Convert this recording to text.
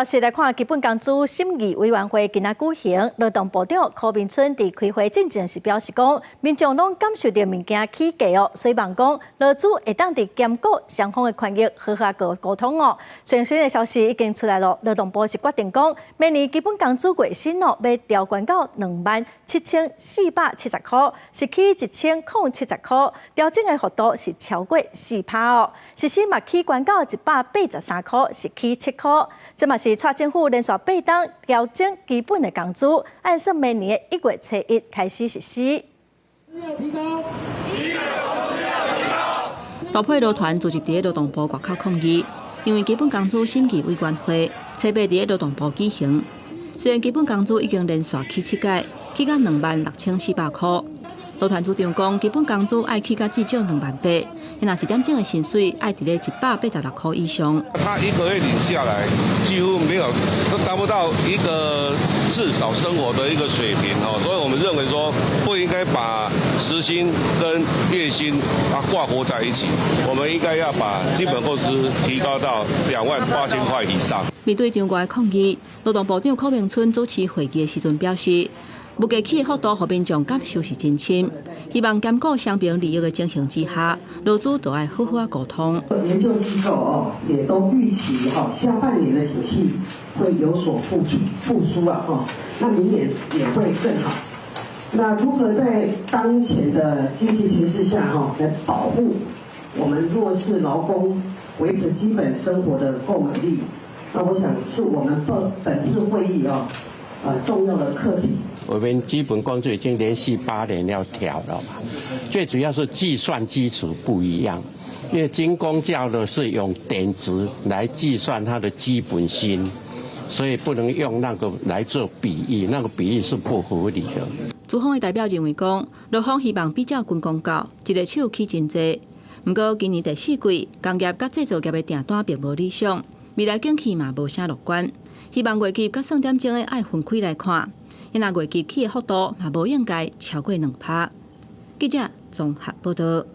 先來看基本工資審議委員會今仔舉行，勞動部長柯銘春佇開會進前是表示講，民眾攏感受著物件起價哦，所以望講勞資會當佇兼顧雙方的權益，好好閣溝通哦。最新的消息已經出來囉，勞動部是決定講，明年基本工資月薪哦，欲調懸到27,470箍，是起1070箍，調整的幅度是超過4趴哦。時薪嘛起懸到183箍，是起7箍。這嘛是蔡政府連續八冬調整基本的工資，按算明年的1月初1開始實施。大批勞團聚集佇勞動部外口抗議，因為基本工資審議委員會初八佇勞動部舉行。雖然基本工資已經連續起七屆，起到26,400箍。勞團主張講，基本工資愛起到至少2萬8，若一點鐘的薪水愛佇咧186箍以上。他一個月領下來，幾乎沒有都達不到一個至少生活的一個水平哦，所以我們認為說不應該把時薪跟月薪啊掛鈎在一起，我們應該要把基本工資提高到28,000塊以上。面對場外抗議，勞動部長柯銘春主持會議的時陣表示，物價起的幅度，予民眾感受是真深。希望兼顧雙邊利益的情形之下，勞資都愛好好仔溝通。研究機構哦，也都預期哈，下半年的景氣會有所復甦啊，哦，那明年也會更好。那如何在當前的經濟情勢下哈，來保護我們弱勢勞工維持基本生活的購買力？那我想是我們本次會議哦，重要的課題。我們基本工資已經連續8年要調了嘛，最主要是計算基礎不一樣，因為軍公教的是用點值來計算它的基本薪，所以不能用那個來做比喻，那個比喻是不合理的。資方的代表認為講，勞方希望比照軍公教，一个手起真濟。毋過今年第四季工業佮製造業的訂單並無理想，未來景氣嘛無啥樂觀。希望月給佮算點鐘的愛分開來看，因若月給起的幅度嘛無應該超過2趴。記者綜合報導。